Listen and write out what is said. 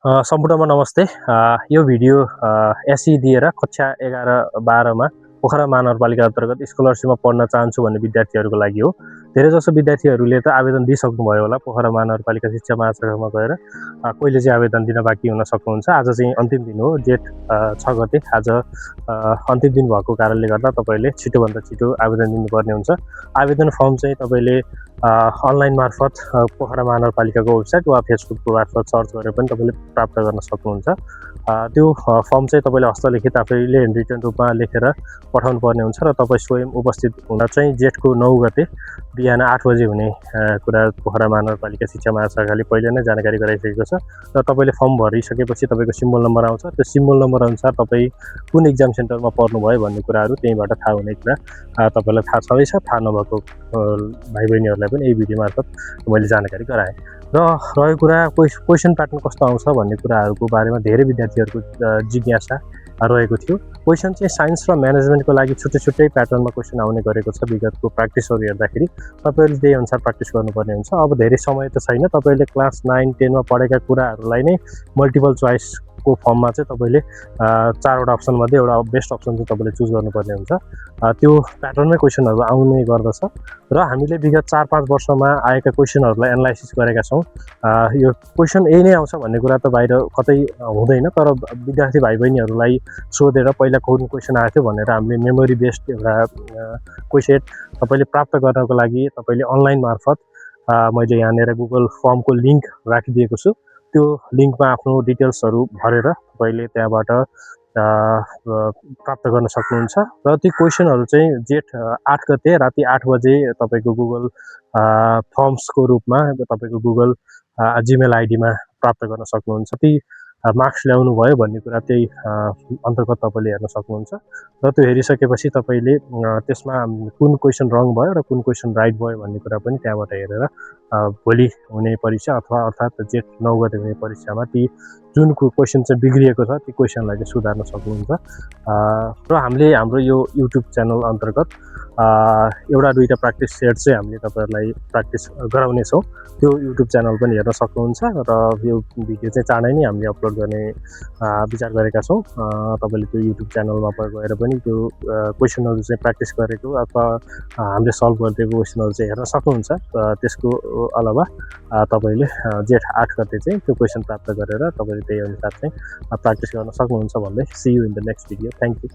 सम्पूर्णमा नमस्ते। यो भिडियो एसई दिएर कक्षा 11-12 मा पोखरा महानगरपालिका अन्तर्गत स्कलरसिपमा पढ्न चाहन्छु भन्ने विद्यार्थीहरूको लागि हो। धेरैजसो विद्यार्थीहरूले त आवेदन दिइसक्नुभयो होला पोखरा महानगरपालिका शिक्षा महाशाखामा गएर। कोहीले चाहिँ आवेदन दिन बाँकी हुन सक्नुहुन्छ। आज चाहिँ अन्तिम दिन हो, जेठ 6 गते। आज अन्तिम दिन भएको कारणले गर्दा तपाईँले छिटोभन्दा छिटो आवेदन दिनुपर्ने हुन्छ। आवेदन फर्म चाहिँ तपाईँले अनलाइन मार्फत पोखरा महानगरपालिकाको वेबसाइट वा फेसबुकको मार्फत सर्च गरेर पनि तपाईँले प्राप्त गर्न सक्नुहुन्छ। त्यो फर्म चाहिँ तपाईँले हस्तलिखित आफैले ह्यान्डरिटन रूपमा लेखेर पठाउनु पर्ने हुन्छ र तपाईँ स्वयं उपस्थित हुँदा चाहिँ जेठको 9 गते बिहान 8 बजे हुने कुरा पोखरा महानगरपालिका शिक्षा महाशाखाले पहिले नै जानकारी गराइसकेको छ। र तपाईँले फर्म भरिसकेपछि तपाईँको सिम्बल नम्बर आउँछ। त्यो सिम्बल नम्बर अनुसार तपाईँ कुन इक्जाम सेन्टरमा पढ्नुभयो भन्ने कुराहरू त्यहीँबाट थाहा हुने कुरा तपाईँलाई थाहा छँदैछ। थाहा नभएको भाइ बहिनीहरूलाई पनि यही भिडियो मार्फत मैले जानकारी गराएँ। र रहेको कुरा क्वेसन प्याटर्न कस्तो आउँछ भन्ने कुराहरूको बारेमा धेरै विद्यार्थीहरूको जिज्ञासा रहेको थियो। क्वेसन चाहिँ साइन्स र म्यानेजमेन्टको लागि छुट्टै छुट्टै प्याटर्नमा क्वेसन आउने गरेको छ। विगतको प्र्याक्टिसहरू हेर्दाखेरि तपाईँले त्यही अनुसार प्र्याक्टिस गर्नुपर्ने हुन्छ। अब धेरै समय त छैन, तपाईँले क्लास 9-10 मा पढेका कुराहरूलाई नै मल्टिपल चोइसको फर्ममा चाहिँ तपाईँले 4वटा अप्सनमध्ये एउटा बेस्ट अप्सन चाहिँ तपाईँले चुज गर्नुपर्ने हुन्छ। त्यो प्याटर्नमै क्वेसनहरू आउने गर्दछ र हामीले विगत 4-5 वर्षमा आएका क्वेसनहरूलाई एनालाइसिस गरेका छौँ। यो क्वेसन यही नै आउँछ भन्ने कुरा त बाहिर कतै हुँदैन, तर विद्यार्थी भाइ बहिनीहरूलाई सोधेर पहिला कुन क्वेसन आएको थियो भनेर हामीले मेमोरी बेस्ड एउटा क्वेसन तपाईँले प्राप्त गर्नको लागि तपाईँले अनलाइन मार्फत मैले यहाँनिर गुगल फर्मको लिङ्क राखिदिएको छु। त्यो लिङ्कमा आफ्नो डिटेल्सहरू भरेर तपाईँले त्यहाँबाट प्राप्त गर्न सक्नुहुन्छ। र ती क्वेसनहरू चाहिँ जेठ 8 गते राति 8 बजे तपाईँको गुगल फर्म्सको रूपमा तपाईँको गुगल जिमेल आइडीमा प्राप्त गर्न सक्नुहुन्छ। ती मार्क्स ल्याउनु भयो भन्ने कुरा त्यही अन्तर्गत तपाईँले हेर्न सक्नुहुन्छ। र त्यो हेरिसकेपछि तपाईँले त्यसमा कुन क्वेसन रङ भयो र कुन क्वेसन राइट भयो भन्ने कुरा पनि त्यहाँबाट हेरेर भोलि हुने परीक्षा अर्थात् जेठ 9 गते हुने परीक्षामा ती जुन क्वेसन चाहिँ बिग्रिएको छ ती क्वेसनलाई चाहिँ सुधार्न सक्नुहुन्छ। र हामीले हाम्रो यो युट्युब च्यानल अन्तर्गत एउटा दुईवटा प्र्याक्टिस सेट चाहिँ हामीले तपाईँहरूलाई प्र्याक्टिस गराउनेछौँ। त्यो युट्युब च्यानल पनि हेर्न सक्नुहुन्छ र यो भिडियो चाहिँ चाँडै नै हामीले अपलोड गर्ने विचार गरेका छौँ। तपाईँले त्यो युट्युब च्यानलमा गएर पनि त्यो क्वेसनहरू चाहिँ प्र्याक्टिस गरेको अथवा हामीले सल्भ गरिदिएको क्वेसनहरू चाहिँ हेर्न सक्नुहुन्छ। त्यसको अलावा तपाईँले जेठ 8 गते चाहिँ त्यो क्वेसन प्राप्त गरेर तपाईँले त्यही अनुसार चाहिँ प्र्याक्टिस गर्न सक्नुहुन्छ भन्दै see you in the next video. Thank you.